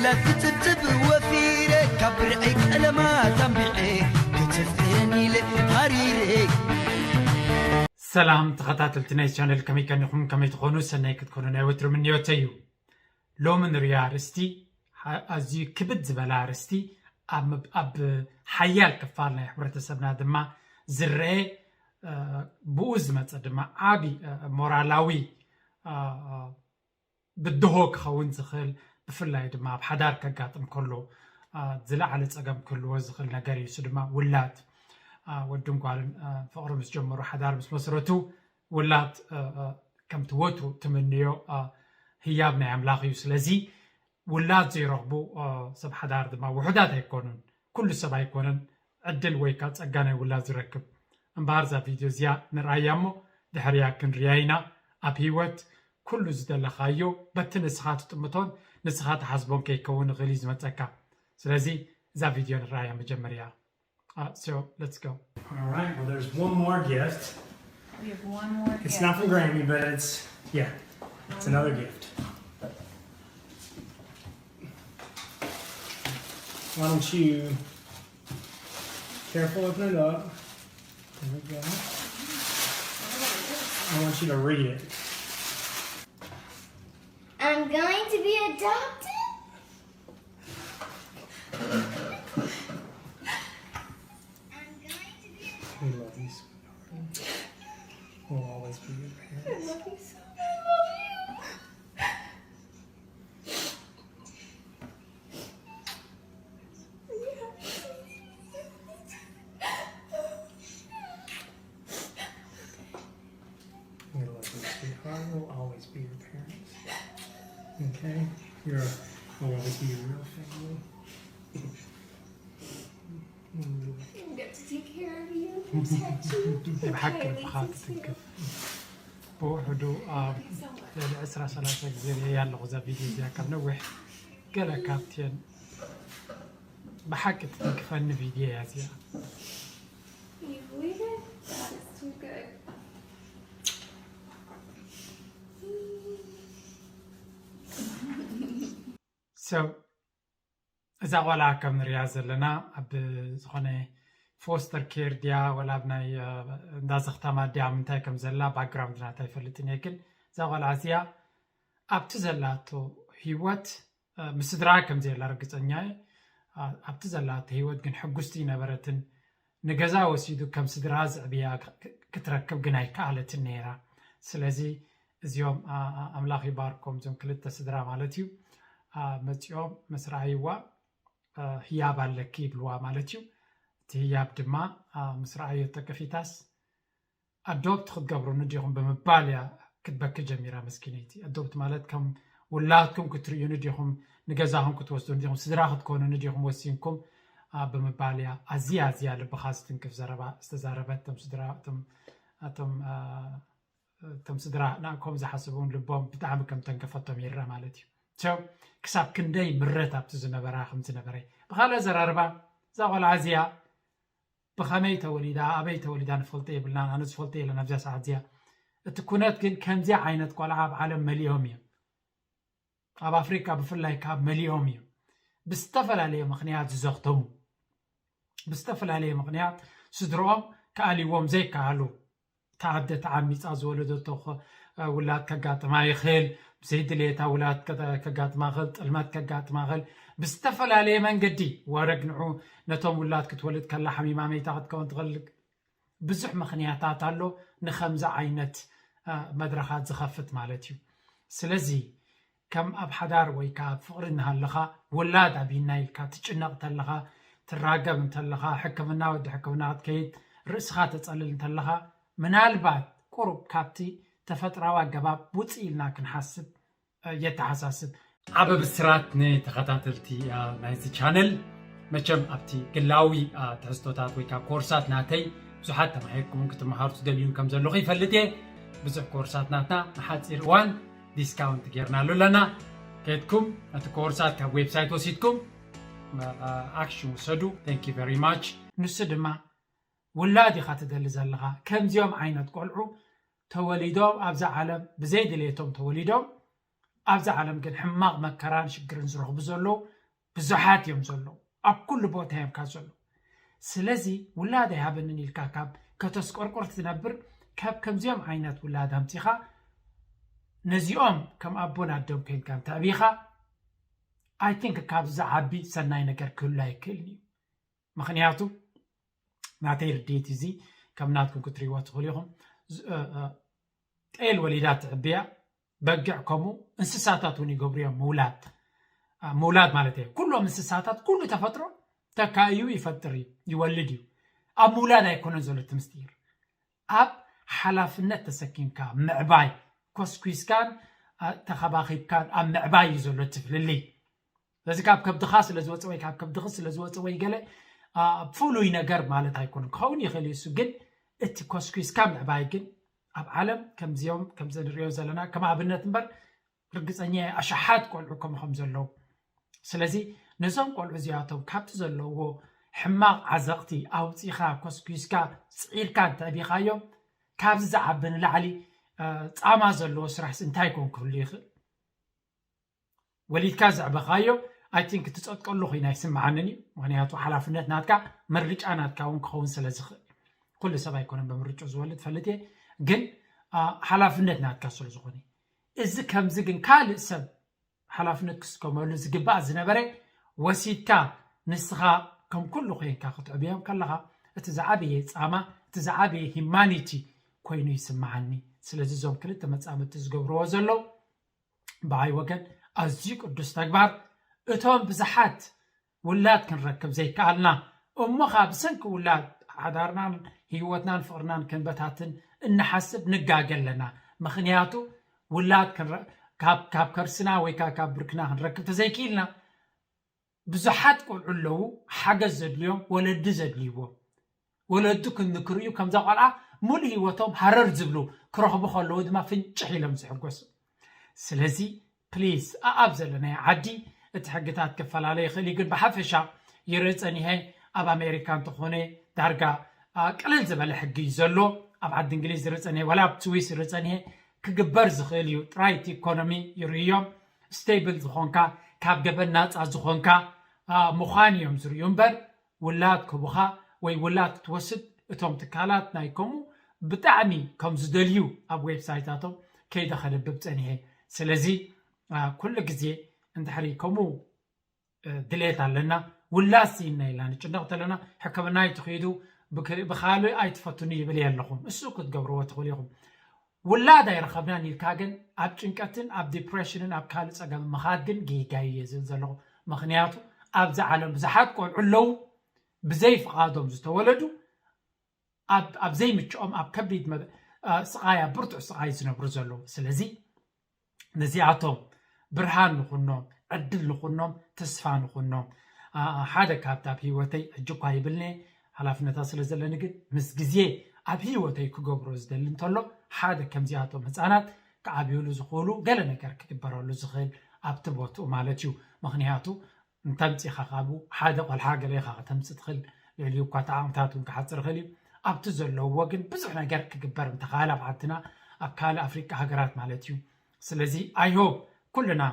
ላትጽብጽብ ወፊረ ካብ ብርዒ ቀለማት ኣንቢዐ ክትፍእን ኢለ ሃሪረ። ሰላም ተኸታተልቲ ናይ ቻነል፣ ከመይ ቀኒኹም? ከመይ ትኾኑ? ሰናይ ክትኮኑ ናይ ወትሩ ምንዮተይ እዩ። ሎሚ ንሪኦ ኣርእስቲ፣ ሓ- ኣዝዩ ክብድ ዝበለ ኣርእስቲ፣ ኣብ መብ- ኣብ ሓያል ክፋል ናይ ሕብረተሰብና ድማ ዝረአ፣ እ፣ ብኡ ዝመፀ ድማ ዓቢ፣ እ፣ ሞራላዊ፣ እ፣ እ፣ ብድሆ ክኸውን ዝኽእል፣ ብፍላይ ድማ ኣብ ሓዳር ከጋጥም ከሎ፣ እ፣ ዝለዓለ ፀገም ክህልዎ ዝኽእል ነገር እዩ። እሱ ድማ ውላድ፣ እ፣ ወድን ጓልን፣ እ፣ ፍቕሪ ምስ ጀመሩ፣ ሓዳር ምስ መስረቱ፣ ውላድ፣ እ፣ እ፣ ከምቲ ወትሩ ትምንዮ፣ እ፣ ህያብ ናይ ኣምላኽ እዩ። ስለዚ ውላድ ዘይረኽቡ፣ እ፣ ሰብ ሓዳር ድማ ውሑዳት ኣይኮኑን። ኩሉ ሰብ ኣይኮነን ዕድል ወይ ከዓ ጸጋ ናይ ውላድ ዝረክብ። እምበኣር እዛ ቪድዮ እዚኣ ንርኣያ እሞ ድሕሪያ ክንርያ ኢና። ኣብ ህይወት ኩሉ ዝደለኻዮ በቲ ንስኻ ትጥምቶን ንስኻ ትሓስቦን ከይከውን ይኽእል እዩ ዝመጸካ። ስለዚ እዛ ቪድዮ ንርኣያ መጀመርያ። Uh, so let's go. All right, well, there's one more gift. We have one more It's gift. Not from Grammy, but it's, yeah, it's another gift. Why don't you careful open it up? There we go. I want you to read it. I'm going to be adopted? I'm going to be We love you, sweetheart. We'll always be your parents. I love you so much. I love you. We love you, sweetheart. We'll always be your parents. Okay? You're, we'll always be your real family. I get to take care of you, protect you. ብሓቂ ልብኻ ትትንክፍ። ብውሕዱ ኣብ ልዕሊ ዕስራ ሰላሳ ግዜ ርእየ ኣለኹ እዛ ቪድዮ እዚኣ፣ ካብ ነዊሕ ገለ ካብትየን ብሓቂ ትትንክፈኒ ቪድዮ እያ እዚኣ። You believe it? God is too good. So እዛ ቆልዓ ከም ንሪኣ ዘለና ኣብ ዝኾነ ፎስተር ኬር ድያ ወላ ኣብ ናይ እንዳዘኽታማ ድያ ምንታይ ከም ዘላ ባክግራውንድ ናታ ይፈልጥን እየ። ግን እዛ ቆልዓ እዚኣ ኣብቲ ዘላቶ ህይወት ምስ ስድራ ከም ዘየላ ርግፀኛ እየ። ኣብቲ ዘላቶ ህይወት ግን ሕጉስቲ ይነበረትን ንገዛ ወሲዱ ከም ስድራ ዝዕብያ ክትረክብ ግን ኣይከኣለትን ነይራ። ስለዚ እዚኦም ኣምላኽ ይባርኮም እዞም ክልተ ስድራ ማለት እዩ። መፂኦም ምስ ረኣይዋ ህያብ ኣለኪ ይብልዋ ማለት እዩ። እቲ ህያብ ድማ ምስ ረኣዮ ተከፊታስ ኣዶፕት ክትገብሩኒ ዲኹም ብምባል እያ ክትበኪ ጀሚራ መስኪነይቲ። ኣዶፕት ማለት ከም ውላድኩም ክትርእዩኒ ዲኹም፣ ንገዛኹም ክትወስዱኒ ዲኹም፣ ስድራ ክትኮኑኒ ዲኹም ወሲንኩም ብምባል እያ ኣዝያ ኣዝያ ልብኻ ዝትንክፍ ዘረባ ዝተዛረበት። እቶም ስድራ እቶም እቶም እቶም ስድራ ንኣኮም ዝሓስቡ እውን ልቦም ብጣዕሚ ከም ተንከፈቶም ይረአ ማለት እዩ። So ክሳብ ክንደይ ምረት ኣብቲ ዝነበራ ከም ዝነበረ። ብኻልእ ኣዘራርባ እዛ ቆልዓ እዚኣ ብኸመይ ተወሊዳ ኣበይ ተወሊዳ ንፈልጦ የብልናን። ኣነ ዝፈልጦ የለን ኣብዚኣ ሰዓት እዚኣ። እቲ ኩነት ግን ከምዚኣ ዓይነት ቆልዓ ኣብ ዓለም መሊኦም እዮም። ኣብ ኣፍሪካ ብፍላይ ካብ መሊኦም እዮም ብዝተፈላለየ ምኽንያት ዝዘኽተሙ። ብዝተፈላለየ ምኽንያት ስድርኦም ክኣልይዎም ዘይከኣሉ። እታ ኣደ ተዓሚፃ ዝወለደቶ ውላድ ከጋጥማ ይኽእል። ብዘይድሌታ ውላድ ከጋጥማ ይኽእል። ጥልመት ከጋጥማ ይኽእል። ብዝተፈላለየ መንገዲ ወረግ ንዑ ነቶም ውላድ ክትወልድ ከላ ሓሚማ መይታ ክትከውን ትኽእል። ብዙሕ ምኽንያታት ኣሎ ንኸምዚ ዓይነት መድረኻት ዝኸፍት ማለት እዩ። ስለዚ ከም ኣብ ሓዳር ወይ ከዓ ኣብ ፍቕሪ እናሃለኻ ውላድ ኣቢና ኢልካ ትጭነቕ እንተለኻ፣ ትራገብ እንተለኻ፣ ሕክምና ወዲ ሕክምና ክትከይድ ርእስኻ ተጸልል እንተለኻ፣ ምናልባት ቁሩብ ካብቲ ተፈጥራዊ ኣገባብ ውፅእ ኢልና ክንሓስብ የተሓሳስብ። ዓቢ ብስራት ንተኸታተልቲ ናይዚ ቻነል። መቸም ኣብቲ ግላዊ ትሕዝቶታት ወይ ከዓ ኮርሳት ናተይ ብዙሓት ተማሂርኩም ክትመሃሩ ትደልዩን ከም ዘለኹ ይፈልጥ እየ። ብዙሕ ኮርሳት ናትና ንሓፂር እዋን ዲስካውንት ጌርናሉ ኣለና። ከድኩም ነቲ ኮርሳት ካብ ዌብሳይት ወሲድኩም ኣክሽን ውሰዱ። Thank you very much። ንሱ ድማ ውላድ ኢኻ ትደሊ ዘለኻ። ከምዚኦም ዓይነት ቆልዑ ተወሊዶም ኣብዛ ዓለም ብዘይ ድሌቶም ተወሊዶም ኣብዚ ዓለም ግን ሕማቕ መከራን ሽግርን ዝረኽቡ ዘለዉ ብዙሓት እዮም ዘለዉ። ኣብ ኩሉ ቦታ እዮም ካብ ዘለዉ። ስለዚ ውላድ ኣይሃበንን ኢልካ ካብ ከተስቆርቆር ትነብር፣ ካብ ከምዚኦም ዓይነት ውላድ ኣምጺኻ ነዚኦም ከም ኣቦን ኣደን ኮይንካ እንተዕቢኻ፣ I think ካብዚ ዝዓቢ ሰናይ ነገር ክህሉ ኣይክእልን እዩ። ምኽንያቱ ናተይ ርድኢት እዚ ከም ናትኩም ክትሪእዎ ትኽእሉ ኢኹም። ዝ- እ- እ- ጤል ወሊዳ ትዕብያ፣ በጊዕ ከምኡ፣ እንስሳታት እውን ይገብሩ እዮም ምውላድ። አ፣ ምውላድ ማለት እዩ ኩሎም እንስሳታት፣ ኩሉ ተፈጥሮ ተካእዩ ይፈጥር እዩ፣ ይወልድ እዩ። ኣብ ምውላድ ኣይኮነን ዘሎ እቲ ምስጢር፣ ኣብ ሓላፍነት ተሰኪምካ ምዕባይ፣ ኮስኩስካን አ፣ ተኸባኺብካን ኣብ ምዕባይ እዩ ዘሎ እቲ ፍልልይ። ስለዚ ካብ ከብድኻ ስለ ዝወፀ ወይ ካብ ከብድኺ ስለ ዝወፀ ወይ ገለ አ፣ ፍሉይ ነገር ማለት ኣይኮነን። ክኸውን ይኽእል እዩ እሱ፣ ግን እቲ ኮስኩስካ ምዕባይ ግን ኣብ ዓለም ከምዚኦም ከምዚ ንሪኦ ዘለና ከም ኣብነት እምበር ርግፀኛ እየ ኣሽሓት ቆልዑ ከምኡ ከም ዘለዉ። ስለዚ ነዞም ቆልዑ እዚኣቶም ካብቲ ዘለውዎ ሕማቕ ዓዘቕቲ ኣውፂኻ ኮስኩስካ ስዒርካ እንተዕቢኻዮም ካብዚ ዝዓቢ ንላዕሊ አ፣ ፃማ ዘለዎ ስራሕስ እንታይ ኮን ክህሉ ይኽእል? ወሊድካ ዘዕበኻዮ I think ትፀጥቀሉ ኮይና ይስምዓንን እዩ። ምክንያቱ ሓላፍነት ናትካ፣ ምርጫ ናትካ እውን ክኸውን ስለ ዝኽእል፣ ኩሉ ሰብ ኣይኮነን ብምርጫ ዝወልድ ፈልጥ እየ፣ ግን አ፣ ሓላፍነት ናትካ ስለ ዝኾነ፣ እዚ ከምዚ ግን ካልእ ሰብ ሓላፍነት ክስከመሉ ዝግባእ ዝነበረ ወሲድካ ንስኻ ከም ኩሉ ኮይንካ ክትዕብዮም ከለኻ እቲ ዝዓበየ ፃማ፣ እቲ ዝዓበየ ሂማኒቲ ኮይኑ ይስምዓኒ። ስለዚ እዞም ክልተ መፃምድቲ ዝገብርዎ ዘለዉ ብኣይ ወገን ኣዝዩ ቅዱስ ተግባር፣ እቶም ብዙሓት ውላድ ክንረክብ ዘይከኣልና እሞ ኸኣ ብሰንኪ ውላድ ሓዳርናን ህይወትናን ፍቕርናን ክንበታትን እንሓስብ ንጋገ ኣለና። ምኽንያቱ ውላድ ክንረ- ካብ ካብ ከርስና ወይ ከዓ ካብ ብርክና ክንረክብ ተዘይክኢልና ብዙሓት ቆልዑ ኣለዉ ሓገዝ ዘድልዮም ወለዲ ዘድልይዎም ወለዱ ክንክርዩ ከምዛ ቆልዓ ሙሉእ ህይወቶም ሃረር ዝብሉ ክረኽቡ ከለዉ ድማ ፍንጭሕ ኢሎም ዝሕጎሱ። ስለዚ ፕሊዝ ኣኣብ ዘለናዮ ዓዲ እቲ ሕግታት ክፈላለ ይኽእል እዩ፣ ግን ብሓፈሻ ይርኢ ጸኒሐ ኣብ ኣሜሪካ እንተኾነ ዳርጋ አ፣ ቅልል ዝበለ ሕጊ እዩ ዘሎ። ኣብ ዓዲ እንግሊዝ ይርኢ ጸኒሐ ዋላ ኣብ ስዊስ ይርኢ ጸኒሐ ክግበር ዝኽእል እዩ። ጥራይ እቲ ኢኮኖሚ ይርእዮም። ስቴብል ዝኾንካ ካብ ገበን ናፃ ዝኾንካ አ፣ ምዃን እዮም ዝርእዩ እምበር ውላድ ክቡኻ ወይ ውላድ ክትወስድ እቶም ትካላት ናይ ከምኡ ብጣዕሚ ከም ዝደልዩ ኣብ ዌብሳይታቶም ከይደ ከንብብ ጸኒሐ። ስለዚ አ፣ ኩሉ ግዜ እንድሕሪ ከምኡ እ፣ ድሌት ኣለና ውላድ ስኢና ኢልና ንጭነቕ ተለና ሕክምና ኣይትኸይዱ ብክ- ብኻልእ ኣይትፈትኑ ይብል የለኹም። እሱ ክትገብርዎ ትኽእሉ ኢኹም። ውላድ ኣይረኸብናን ኢልካ ግን ኣብ ጭንቀትን ኣብ ዲፕሬሽንን ኣብ ካልእ ጸገም ምኻድ ግን ጌጋ እዩ ዝብል ዘለኹ። ምኽንያቱ ኣብዚ ዓለም ብዙሓት ቆልዑ ኣለዉ ብዘይ ፍቓዶም ዝተወለዱ ኣብ ኣብ ዘይምችኦም ኣብ ከቢድ መ- አ፣ ስቓይ ኣብ ብርቱዕ ስቓይ ዝነብሩ ዘለዉ። ስለዚ ነዚኣቶም ብርሃን ንኹኖም፣ ዕድል ንኹኖም፣ ተስፋ ንኹኖም። አ፣ ሓደ ካብቲ ኣብ ህይወተይ ሕጂ እኳ ይብልኒ ሓላፍነታ ስለ ዘለኒ ግን ምስ ግዜ ኣብ ህይወተይ ክገብሮ ዝደሊ እንተሎ ሓደ ከምዚኣቶም ህፃናት ክዓብዩሉ ዝኽእሉ ገለ ነገር ክግበረሉ ዝኽእል ኣብቲ ቦትኡ ማለት እዩ። ምኽንያቱ እንተምፂኻ ካብኡ ሓደ ቆልሓ ገለ ኢኻ ከተምፅእ ትኽእል፣ ልዕሊኡ እኳ እቲ ዓቕምታት እውን ክሓፅር ይኽእል እዩ። ኣብቲ ዘለውዎ ግን ብዙሕ ነገር ክግበር እንተኻል ኣብ ዓድና ኣብ ካልእ ኣፍሪቃ ሃገራት ማለት እዩ። ስለዚ I hope ኩልና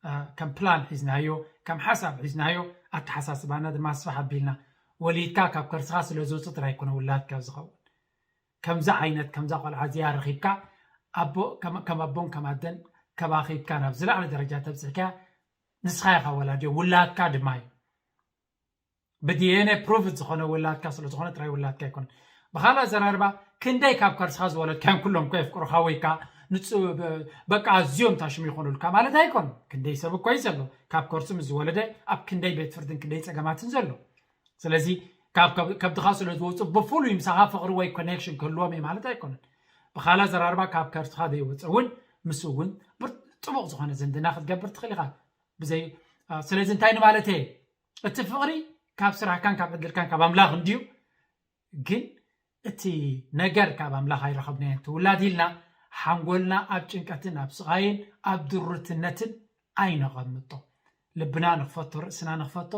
አ፣ ከም ፕላን ሒዝናዮ ከም ሓሳብ ሒዝናዮ ኣተሓሳስባና ድማ ኣስፋሕ ኣቢልና ወሊድካ ካብ ከርስኻ ስለ ዝውፅእ ጥራይ ኣይኮነ ውላድካ ዝኸውን ከምዚ ዓይነት ከምዛ ቆልዓ እዚኣ ረኺብካ ኣቦ ከም ከም ኣቦን ከም ኣደን ከባኺብካ ናብ ዝለዓለ ደረጃ ተብፅሕካ ንስኻ ኢኻ ወላድዮ ውላድካ ድማ እዩ ብዲኤንኤ ፕሩቭድ ዝኾነ ውላድካ ስለ ዝኾነ ጥራይ ውላድካ ኣይኮነን ብኻልእ ኣዘራርባ ክንደይ ካብ ከርስኻ ዝወለድካዮም ኩሎም እኮ የፍቅሩኻ ወይ ከዓ ንፁ በቃ ኣዝዮም ታሽሙ ይኾኑልካ ማለት ኣይኮን ክንደይ ሰብ እኮ እዩ ዘሎ ካብ ከርሱ ምስ ዝወለደ ኣብ ክንደይ ቤት ፍርድን ክንደይ ፀገማትን ዘሎ ስለዚ ካብ ከብድኻ ስለ ዝወፁ ብፍሉይ ምሳኻ ፍቕሪ ወይ ኮኔክሽን ክህልዎም እዩ ማለት ኣይኮነን ብኻልእ ኣዘራርባ ካብ ከርስኻ ዘይወፀ እውን ምስ እውን ጥቡቕ ዝኾነ ዝምድና ክትገብር ትኽእል ኢኻ ብዘይ ስለዚ እንታይ ንማለት እየ እቲ ፍቕሪ ካብ ስራሕካን ካብ ዕድልካን ካብ ኣምላኽ እንድዩ ግን እቲ ነገር ካብ ኣምላኽ ኣይረኸብናዮን ትውላድ ኢልና ሓንጎልና ኣብ ጭንቀትን ኣብ ስቓይን ኣብ ድሩትነትን ኣይነቐምጦ ልብና ንኽፈቶ ርእስና ንኽፈቶ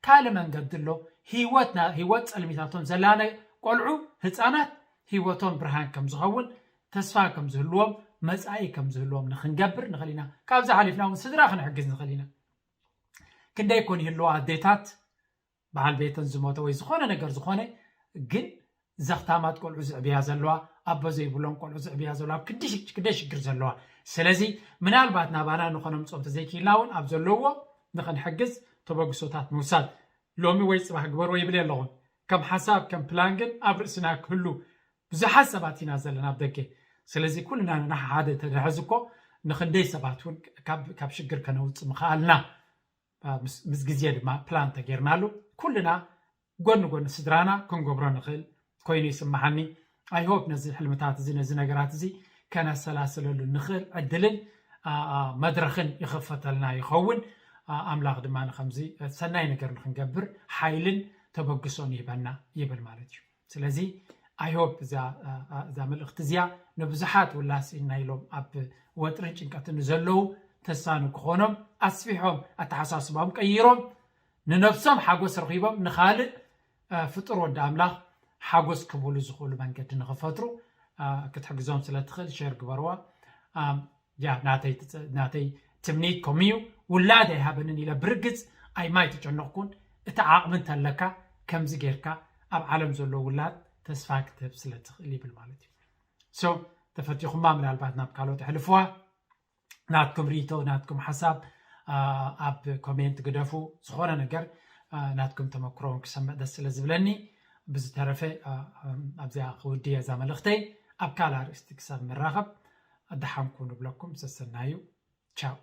ካልእ መንገዲ ኣሎ ህይወትና ህይወት ጸልሚታቶም ዘላነ ቆልዑ ህፃናት ህይወቶም ብርሃን ከም ዝኸውን ተስፋ ከም ዝህልዎም መፃኢ ከም ዝህልዎም ንክንገብር ንኽእል ኢና። ካብዚ ሓሊፍና እውን ስድራ ክንሕግዝ ንኽእል ኢና። ክንደይ ኮን ይህልዋ ኣዴታት በዓል ቤተን ዝሞተ ወይ ዝኾነ ነገር ዝኾነ፣ ግን ዘኽታማት ቆልዑ ዝዕብያ ዘለዋ፣ ኣቦ ዘይብሎም ቆልዑ ዝዕብያ ዘለዋ፣ ኣብ ክንዲ ሽግ- ክንደይ ሽግር ዘለዋ። ስለዚ ምናልባት ናባና ንኾኖም ጾም ተዘይክኢልና እውን ኣብ ዘለዎ ንኽንሕግዝ ተበግሶታት ምውሳድ ሎሚ ወይ ጽባሕ ግበርዎ ይብል የለኹን። ከም ሓሳብ ከም ፕላን ግን ኣብ ርእስና ክህሉ ብዙሓት ሰባት ኢና ዘለና ኣብ ደገ። ስለዚ ኩልና ንሓደ ተደሕዝ እኮ ንኽንደይ ሰባት እውን ካብ ሽግር ከነውፅእ ምኽኣልና ምስ ግዜ ድማ ፕላን ተጌርናሉ ኩልና ጎኒ ጎኒ ስድራና ክንገብሮ ንኽእል ኮይኑ ይስምሓኒ። I hope ነዚ ሕልምታት እዚ ነዚ ነገራት እዚ ከነሰላስለሉ ንኽእል ዕድልን መድረኽን ይኽፈተልና ይኸውን። ኣምላኽ ድማ ንከምዚ ሰናይ ነገር ንክንገብር ሓይልን ተበግሶን ይህበና ይብል ማለት እዩ። ስለዚ I hope እዛ መልእኽቲ እዚኣ ንብዙሓት ውላስ ኢልና ኢሎም ኣብ ወጥርን ጭንቀትን ንዘለዉ ተሳኑ ክኾኖም ኣስፊሖም ኣተሓሳስባም ቀይሮም ንነብሶም ሓጎስ ረኺቦም ንኻልእ ፍጡር ወዲ ኣምላኽ ሓጎስ ክብሉ ዝኽእሉ መንገዲ ንኽፈጥሩ ክትሕግዞም ስለትኽእል ሸር ግበርዋ። ያ ናተይ ትምኒት ከምኡ እዩ። ውላድ ኣይሃበንን ኢለ ብርግፅ ኣይማይ ተጨነቕኩን። እቲ ዓቕሚ እንተለካ ከምዚ ጌርካ ኣብ ዓለም ዘሎ ውላድ ተስፋ ክትህብ ስለትኽእል ይብል ማለት እዩ። ሶ ተፈቲኹማ ምናልባት ናብ ካልኦት ኣሕልፍዋ። ናትኩም ርኢቶ ናትኩም ሓሳብ ኣብ ኮሜንት ግደፉ። ዝኾነ ነገር ናትኩም ተመክሮውን ክሰምዕ ደስ ስለ ዝብለኒ ብዝተረፈ ኣብዚኣ ክውድየ እዛ መልእኽተይ። ኣብ ካልእ ኣርእስቲ ክሳብ ንራኸብ ኣደሓንኩ ንብለኩም። ሰሰናዩ። ቻው።